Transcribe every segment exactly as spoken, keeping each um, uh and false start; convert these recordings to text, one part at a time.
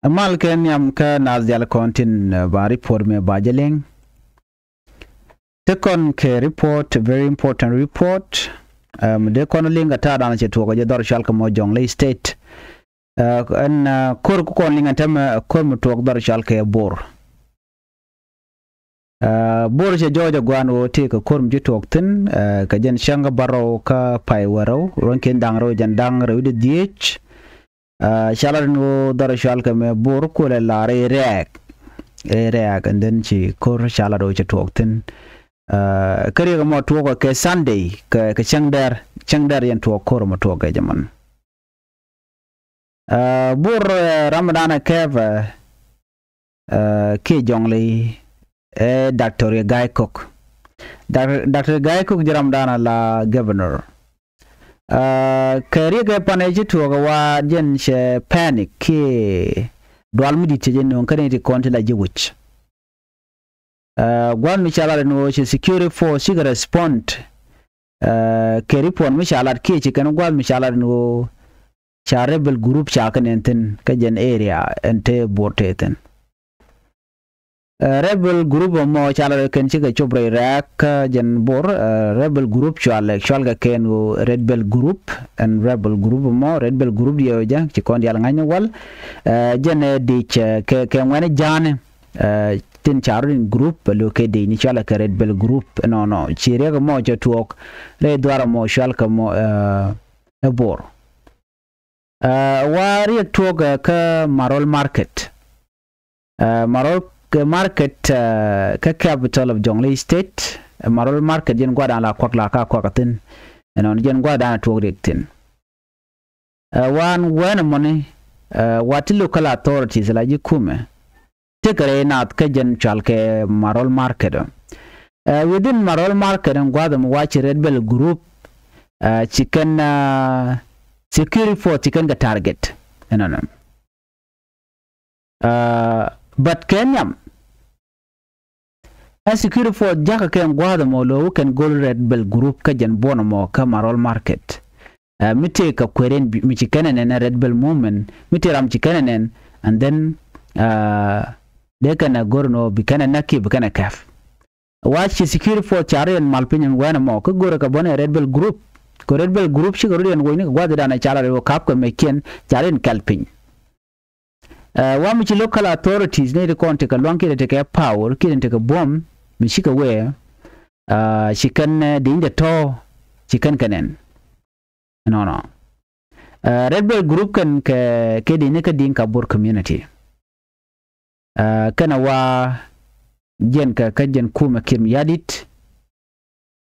Ɛ mal kɛ nhiam kä naath diaal kɔn tin, ɛ, ba report mɛ ba jɛ liŋ. Te kɔn kɛ report, very important report. Ɛ, mi dee kɔn liŋ kɛ ta̱a̱ dan cɛ tuɔɔk kɛ jɛ dhɔr cɔal kɛ mɔ Jonglei State. Ɛ, ɛn, ɛ, ko̱r ku kɔn liŋ ɛn tämɛ, ɛ, ko̱r mi tuɔɔk dhɔr cɔal kɛ Bor. Ɛ, Bor cɛ jɔɔc ɛ gua̱a̱n ɣöö tëëkɛ ko̱r mi ci tuɔɔk thi̱n, ɛ, kɛ jɛn cäŋ kä bärɔw kä pay wärɔw, ruɔ̱n ki̱n da̱ŋ rɛw jɛn da̱ŋ rɛw wi̱cdɛ dhieec. Ɛ, ca lat ɛn ɣöö dhɔr cɔal kɛ mɛ Bor kulɛ la rɛy rɛɛk. Rɛy rɛɛk, and then ci ko̱r ca lat ɣöö cɛ tuɔɔk thi̱n. Ɛ, kä riɛk ɛmɔ tuɔɔkɛ kɛ Sunday, kɛ, kɛ cäŋ dɛr, cäŋ dɛr yɛn tuɔɔk ko̱r ɛmɔ tuɔɔkɛ jɛ mɔn. Ɛ, Bor, ɛ, ram dan ɛ kɛp, ɛ, ɛ, kiɛ Jonglei, ɛ, Doctor Gai Kok. Doc-, Doctor Gai Kok ji̱ ram dan ɛ la governor. Ɛ, kɛ riɛk ɛ pan ɛ ci tuɔɔk ɛ wa jɛn cɛ panic kiɛ dual mi di̱t cɛ jɛ nööŋ kä ni ti kɔn ti la ji̱ wi̱c. Ɛ, gua̱a̱th mi ca lat ɛn ɣöö ci security force cikɛ respond, ɛ, kɛ report mi ca lat kiɛ ci kɛn gua̱a̱th mi ca lat ɛn ɣöö ca rebel group ca kɛ nɛn thi̱n kä jɛn area ɛn te Bor te thi̱n. Ɛ, rebel group ɛmɔ ca lat kɛn cikɛ cop rɛy rɛɛk kä jɛn Bor, ɛ, rebel group cual, cual kɛ kɛn ɣöö rebel group, ɛn rebel group ɛmɔ, rebel group diɛ jɛ ci kɔn diaal ŋa̱cni wal, ɛ, jɛn ɛ dic, ɛ, kɛ, kɛ ŋuɛ̈ni ja̱a̱ni. Ɛ, tin ca rot in group, ɛ, lo̱ kɛ dec ni cualɛ kɛ rebel group, ɛ, nɔnɔ. Ci riɛk ɛmɔ cɛ tuɔɔk rɛy dhuar ɛmɔ cual kɛ mɔ, ɛ, ɛ Bor. Ɛ, wa riɛk tuɔɔk, ɛ, kä Marol Market. Ɛ, Marol kɛ market, ɛ, kä capital of Jonglei State. Ɛ, Marol Market jɛn gua̱dan la kuak la ka kuak thi̱n. Ɛnɔn jɛn gua̱dan tuɔɔk riɛk thi̱n. Ɛ, wan wɛn ɛmɔni, ɛ, wa ti local authorities la ji̱ kumɛ. Tekɛ rɛy naath kä jɛn cual kɛ Marol Market. Ɛ, within Marol Market ɛn gua̱a̱th ɛmɔ wa ci rebel group, ɛ, ci kɛn, ɛ, security force ci kɛn kɛ target. Ɛnɔnɔ. Ɛ, but kɛ nhiam. Ɛ security force jakä kɛ ɛn gua̱a̱th ɛmɔ lo̱o̱ kɛn go̱l rebel group kä jɛn buɔ̱n ɛmɔ kä Marol Market. Ɛ, mi tëë kɛ kueer in bi, mi ci kɛn ɛ nɛn ɛ rebel movement, mi tëë ram ci kɛn ɛ nɛn, and then, ɛ, dee kɛn ɛ go̱r nɔ bi kɛn ɛ näk kiɛ bi kɛn ɛ kɛp. Wa ci security force ca rɔ yɛn mal piny ɛn wɛn ɛmɔ, kä go̱rɛ kɛ buɔ̱n ɛ rebel group. Kɛ rebel group cikɛ rɔ yɛn woc ni kɛ gua̱th dan ɛ ca la rɛ wä ka̱p kɛ mɛckiɛn, ca rɔ yɛn kɛl piny. Ɛ, wa mi ci local authorities ni ti kɔn tekɛ luaŋ kiɛ tekɛ power kiɛ tekɛ buɔ̱m mi cikɛ wee, ɛ, ci kɛn, ɛ, di̱ny dɛ tɔ̱ ci kɛn kɛ nɛn. Nɔnɔ. Ɛ, rebel group kɛn kɛ, kɛ di̱ny ni kä Dinka Bor community. Ɛ, kɛn a wa jɛn kɛ, kä jɛn kumɛ Kiir Mayardit.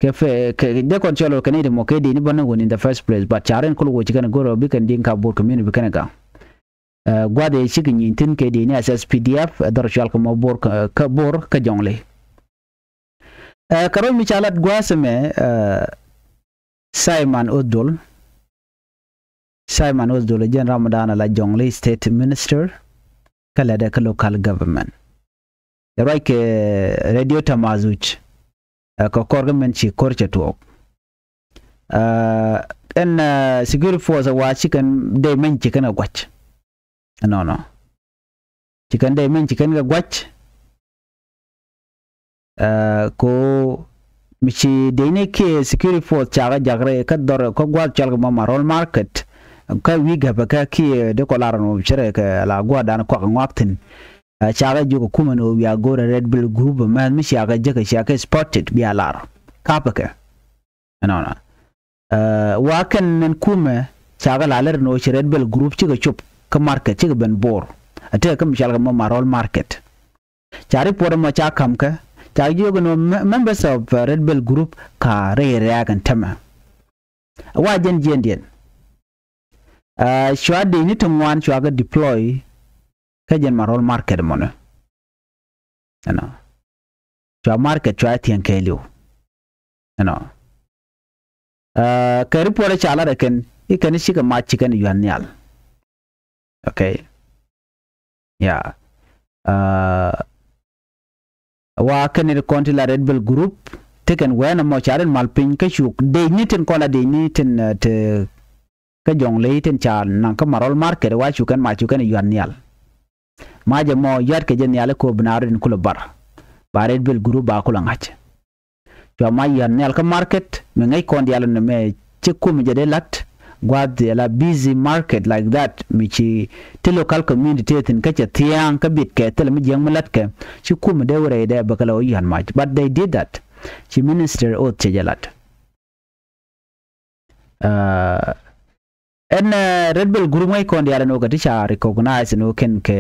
Kɛ fɛ, kɛ, dee kɔn cɔl kɛ ni ti mɔ kɛ di̱ny ni bä ni wun in the first place, but ca rɛn kul wä ci kɛn go̱r bi kɛn Dinka Bor community bi kɛn gaŋ. Ɛ, gua̱th ëë cikɛ nyieny thi̱n kɛ di̱i̱ni S S P D F, ɛ, dhɔr cual kɛ mɔ Bor kä, kä Bor kä Jɔŋli. Ɛ, kɛ ruac mi ca lat gua̱a̱th ɛmɛ, ɛ, Simon Otdol. Simon Otdol ɛ jɛn ram dan ala Jɔŋli State Minister kä lɛdɛ kä local government. Ɛ ruac kɛ Radio Tamazuj, ɛ, kɛ kɔr kä mɛn ci ko̱r cɛ tuɔɔk. Ɛ, ɛn, ɛ, security force ɛ wa ci kɛn dee mɛny ci kɛn kɛ gua̱c. Ɛnɔnɔ. Ci kɛn dee mɛny ci kɛn kɛ gua̱c. Ɛ, ko mi ci dee ni kiɛ security force cakɛ jak rɛy kä dhɔr kä gua̱th cɔal kɛ mɔ Marol Market. Kä wi̱i̱ gɛpɛ kä kiɛ dee kɔ lar nɔ cɛ rɛ kɛ la gua̱th dan kuak ŋuak thi̱n. Ɛ, cakɛ jiök ɛ kumɛ ni ɣöö wiaa go̱o̱rɛ rebel group ɛmɛ mi ciakɛ jek ɛ ciakɛ spotted bia lar. Kapɛ kɛ. Ɛnɔnɔ. Ɛ, wa kɛn nɛn kumɛ cakɛ la lɛr ni ɣöö ci rebel group cikɛ cop kä market cikɛ ben Bor. Ɛ tëë kä mi cɔal kɛ mɔ Marol Market. Ca report ɛmɔ ca ka̱m kɛ, ca jiök ɛn ɣöö me-, members of, ɛ, rebel group ka rɛy rɛ̈ɛ̈k ɛn tämɛ. Wa jɛn jiɛndiɛn. Ɛ, cua dec ni ti ŋuan cua kɛ deploy kä jɛn Marol Market mɔnɛ. Ɛnɔ. Cua market cua thiɛŋ kɛɛliw. Ɛnɔ. Ɛ, kɛ report ca lat ɛ kɛn, i̱ kɛn i̱ cikɛ mac ci kɛn i̱ yuan nhial. Okay. Ya. Ɛ, wa kɛn i̱ kɔn ti la rebel group, ti kɛn wɛn ɛmɔ ca rin mal piny kä cuk dec ni tin kɔn la dec ni tin, ɛ, ti kä Jɔŋli tin ca naŋ kä Marol Market wa cu kɛn mac cu kɛn i̱ yuan nhial. Macɛ mɔ yɔ̱a̱t kɛ jɛ nhial i̱ ko̱ bi naath rɛy tin kulɛ bar. Ba Red Belt group ba kulɛ ŋa̱c. Cua mac yɔ̱a̱t nhial kä market mi ŋäc kɔn diaal ɛn ɛmɛ, ci kumɛ jɛ dee la̱t. Gua̱a̱th diaal a busy market like that mi ci ti local community tëë thi̱n kä cɛ thia̱a̱ŋ kä bitkɛ thilɛ mi jiäk mi la̱tkɛ. Ci kumɛ dee wä rɛy dee bä kɛ lɛ wä yɔ̱a̱t mac, but they did that. Ci minister Oth cɛ jɛ la̱t. Ɛn Red Belt group ŋäc kɔn diaal ɛn ɣöö kɛ ti ca recognize ɛn ɣöö kɛn kɛ,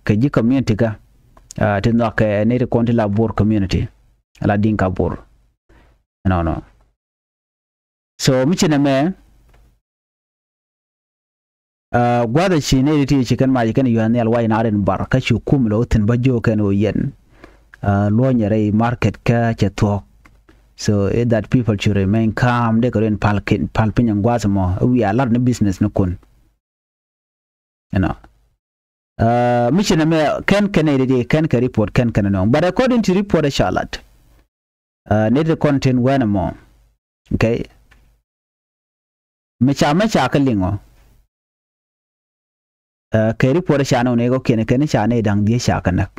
kɛ ji̱ community kä ti nhɔakɛ ni ti kɔn ti la Bor community, la Dinka Bor. Nɔnɔ. So mi ci nɛmɛ gua̱thɛ ci nɛy ti ti ci kɛn mac kɛn yua̱a̱n nhial wac na rin bar kä cu kum lɛ wä thi̱n bä jiök kɛn ɣöö yɛn luɔ̱nyɛ rɛy market kä cɛ thuɔ̱k. So it that people should remain calm, dee kɛ rɔ in pal piny in gua̱a̱th mɔ, wiaa lar ni business ni kun. You know. Mi ci nɛmɛ kɛn kɛn nɛy ti ti kɛn kɛ report kɛn kɛn nɔŋ, but according to report ɛ ca lat. Nɛy ti kɔn tin wɛn ɛmɔ. Okay. Mi ca mɛ ca kä liŋɔ. Kɛ report ca nɛ wun ɛ kɔ kiɛn kɛn ca nɛy da̱ŋ dhiec ca kä näk.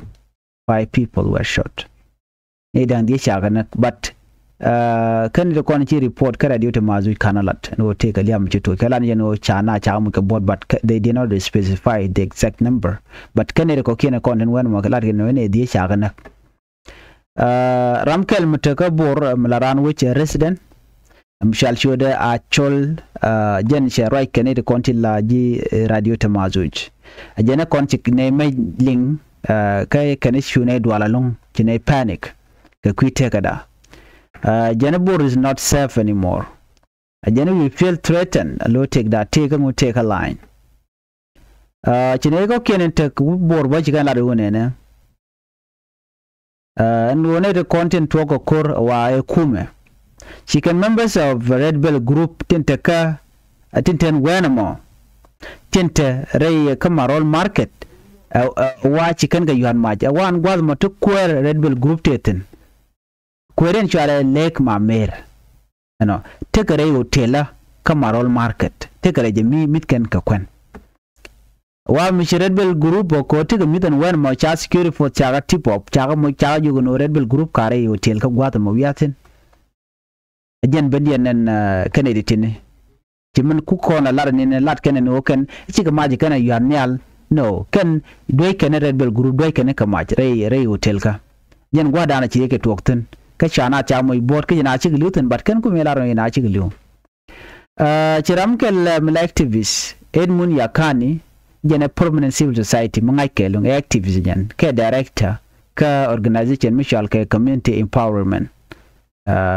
Five people were shot. Nɛy da̱ŋ dhiec ca kä näk, but kɛn ti kɔn ci report kä radio ti Mazuc ka̱n a lat ni wä tëëk a liam ci tuɔc kɛ lan yɛn wä ca na ca muc kɛ buɔt, but they did not specify the exact number. But kɛn ti kɔ kiɛn kɔn tin wɛn mɔ kɛ lat kɛ ni wä nɛy dhiec ca kä näk. Ram kɛl mi tekä Bor mi la raan wec ɛ resident. Mi cual ciötdɛ a col jɛn cɛ ruac kɛn i̱ ti kɔn ti la ji̱ radio ti Mazuc. A jɛn ɛ kɔn ci nɛy mec liŋ kä kɛn i̱ cu nɛy dual alo̱ŋ ci nɛy panic kɛ kui̱ tekäda. Jɛn i̱ Bor is not safe anymore. A jɛn i̱ we feel threatened a lo̱ tëkda tëk kä ŋu tëk kä line. Ci nɛy kɔ̱kiɛn in tek Bor bä ci kɛn lat i̱ wä nɛnɛ. Ɛn ɣöö nɛy ti kɔn tin tuɔɔk kɛ ko̱r wa ɛ kumɛ. Ci kɛn members of Red Belt group tin te kä tin ten wɛn ɛmɔ tin te rɛy kä Marol market. Wa ci kɛn kɛ yua̱n mac ɛ wan gua̱th mɔ ti kuäär Red Belt group tëë thi̱n. Kuäär in cuarɛ Lake Mamer. Ɛnɔ tekɛ rɛy hotel kä Marol market, tekɛ rɛy jɛ mi mi̱th kɛn kɛ kuɛn. Wa mi ci Red Belt group ɔ kɔ tekɛ mi̱th ɛn wɛn mɔ ca security force cakɛ tip ɔp cakɛ moc cakɛ jukɛ ni Red Belt group karɛ i̱ hotel kä gua̱th ɛmɔ wiathin. Ɛ jɛn ben diɛn nɛn kɛn ɛ di tini. Ci min ku kɔn a lat ni ni lat kɛn ni wä kɛn cikɛ mac kɛn a yua̱n nhial. No kɛn duec kɛn Red Belt group duec kɛn kɛ mac rɛy rɛy hotel kä. Jɛn gua̱dan a ci yɛ kɛ tuɔk thi̱n kä ca na ca moc buɔt kä jɛn a cikɛ li̱w thi̱n, but kɛn ku mi lar ni na cikɛ li̱w. Ci ram kɛl mi la activist Edmund Yakani, jɛn ɛ prominent civil society mi ŋa̱c kɛ luŋ ɛ activist jɛn kɛ director kä organization mi cual kɛ community empowerment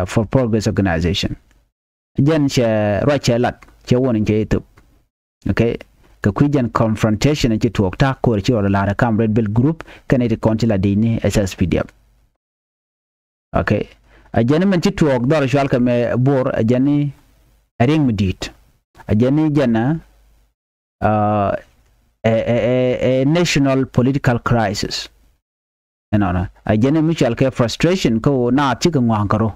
for progress organization. Jɛn cɛ ruac cɛ lat cɛ won in cɛ ithop. Okay. Kɛ kui̱ jɛn confrontation ci tuɔɔk ta̱a̱ ko̱r ci rɔɔd la̱r kam Red Belt group kɛn iti kɔn ci la di̱cni S S P D F. Okay. A jɛn min ci tuɔɔk dhɔr cual kɛ mɛ Bor a jɛn ni a riŋ mi di̱i̱t. A jɛn ni jɛn a ɛ ɛ ɛ national political crisis. Ɛnɔnɔ a jɛn ni mi cual kɛ frustration kä ɣöö naath cikɛ ŋɔa̱a̱ŋ kɛ rɔ.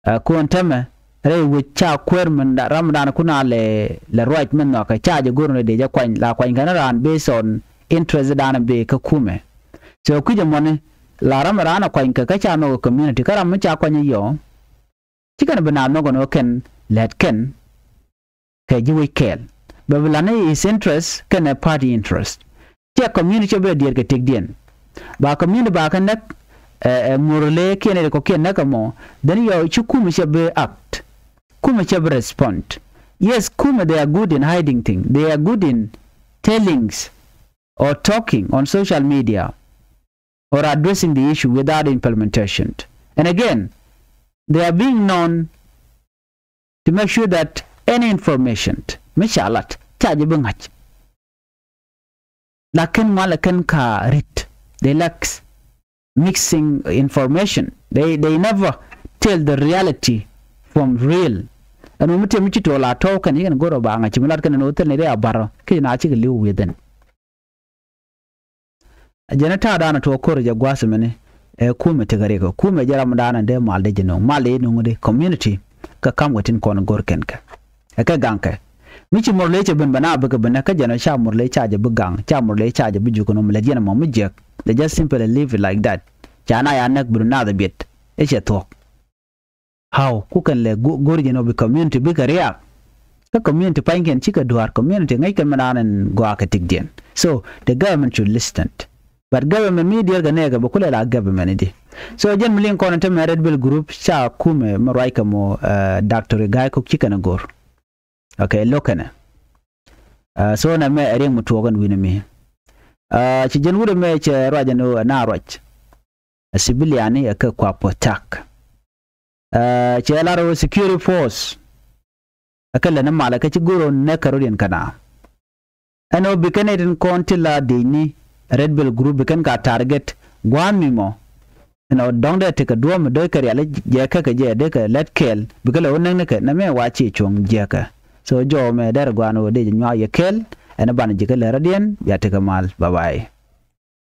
Ɛ kuɔn tämɛ rɛy wec ca kuäär min ram dan kun a lɛ lɛ ruac min nhɔakɛ ca jɛ go̱r ni dee jɛ kuany la kuany kɛn raan based on interest dan bee kä kumɛ. So kui̱c ɛmɔni la ram raan a kuany kɛ kä ca nhɔk community kä ram mi ca kuany yɔ. Ci kɛn bi naath nhɔk ɛn ɣöö kɛn lɛt kɛn kɛ ji̱ wec kɛɛl bɛ bi la̱t ni his interest kɛnɛ party interest. Ciɛ community cɛ bi la diɛɛr kɛ tëkdiɛn. Ba community ba kɛ näk ɛ ɛ ŋuɔ̱rä lëë kiɛn ɛ kɔ̱kiɛn näk ɛmɔ. Then yɔ ci kumɛ cɛ bi act. Kumɛ cɛ bi respond. Yes, kumɛ they are good in hiding things. They are good in tellings or talking on social media or addressing the issue without implementation. And again, they are being known to make sure that any information mi ca lat ca jɛ bi ŋa̱c. Lakin ŋuan lɛ kɛn ka rit, they lack mixing information. They, they never tell the reality from real. Ɛn mi tiɛ mi ci tuɔɔk la tɔ̱ kɛn ci kɛn go̱r ɔ ba ŋa̱c ci mi lat kɛn ɛn ɣöö thil ni dee a bar ɔ ki ci na cikɛ li̱w within. A jɛn ta̱a̱ da̱a̱n a tuɔɔk ko̱r jɛ gua̱a̱th mɛni ɛ kumɛ tekɛ riɛk ɛ kumɛ jɛ ram da̱a̱n a dee mal dee jɛ no̱o̱ŋ mal dee no̱o̱ŋ dee community. Kä ka̱m kɛ tin kɔn go̱r kɛn kɛ ɛ kɛ gaŋkɛ. Mi ci Murle cɛ ben bɛ na bikɛ ben kä jɛn ɔ ca Murle ca jɛ bi gaŋ, ca Murle ca jɛ bi juk nɔ mi lät yɛn ɛmɔ mi jiɛk. They just simply leave it like that. Ca na ya näk bi du nath ɛ biɛt. Ɛ cɛ thuɔ̱k. How? Ku kɛn lɛ go̱r jɛn ɔ bi community bikɛ riaak. Kä community pa̱nykiɛn cikɛ dua̱a̱r, community ŋäc kɛn mi naan ɛn gɔaa kɛ tikdiɛn. So the government should listen. But government mi diɛɛr kɛ nɛɛkɛ bɛ kulɛ la government di. So jɛn mi liŋ kɔn in te mɛ Red Belt group ca kumɛ mi ruac kɛ mɔ, uh, Doctor Gai Kok ci kɛn a go̱r. Okay, lo̱k kɛnɛ. Uh, so nɛ mɛ ɛ riɛŋ mi tuɔɔk ɛn wi̱ni mi. Uh, ci jɛn wut ɛmɛ cɛ ruac ɛn ɣöö ɛ na ruac. Ɛ civilian ni ɛ kɛ kua puɔ̱th tak. Uh, cɛ lar ɣöö security force ɛ kɛ lɛn ɛ mal ɛ kɛ ci go̱r ɣöö nɛk kɛ rɔ̱diɛn kɛn a. Ɛn ɣöö bi kɛn ɛ tin kɔn ti la diecni Red Belt group bi kɛn ka target gua̱a̱th mi mɔ. Ɛn ɣöö dɔ̱ŋ dee tekɛ duɔ̱ɔ̱p mi do̱ckɛ rial i̱ jiɛkɛ kɛ jɛ dee kɛ lät kɛɛl bikɛ lɛ wä näk nikɛ nɛ mɛ wa ci cuɔ̱ŋ jiɛkɛ. So jɔw mɛ dɛr gua̱a̱n ɣöö dee jɛ nyuak yɛ kɛɛl. Ɛn ɛ banɛ ji̱ kɛ lɛ rɔ̱diɛn bia tekɛ mal. Bye bye.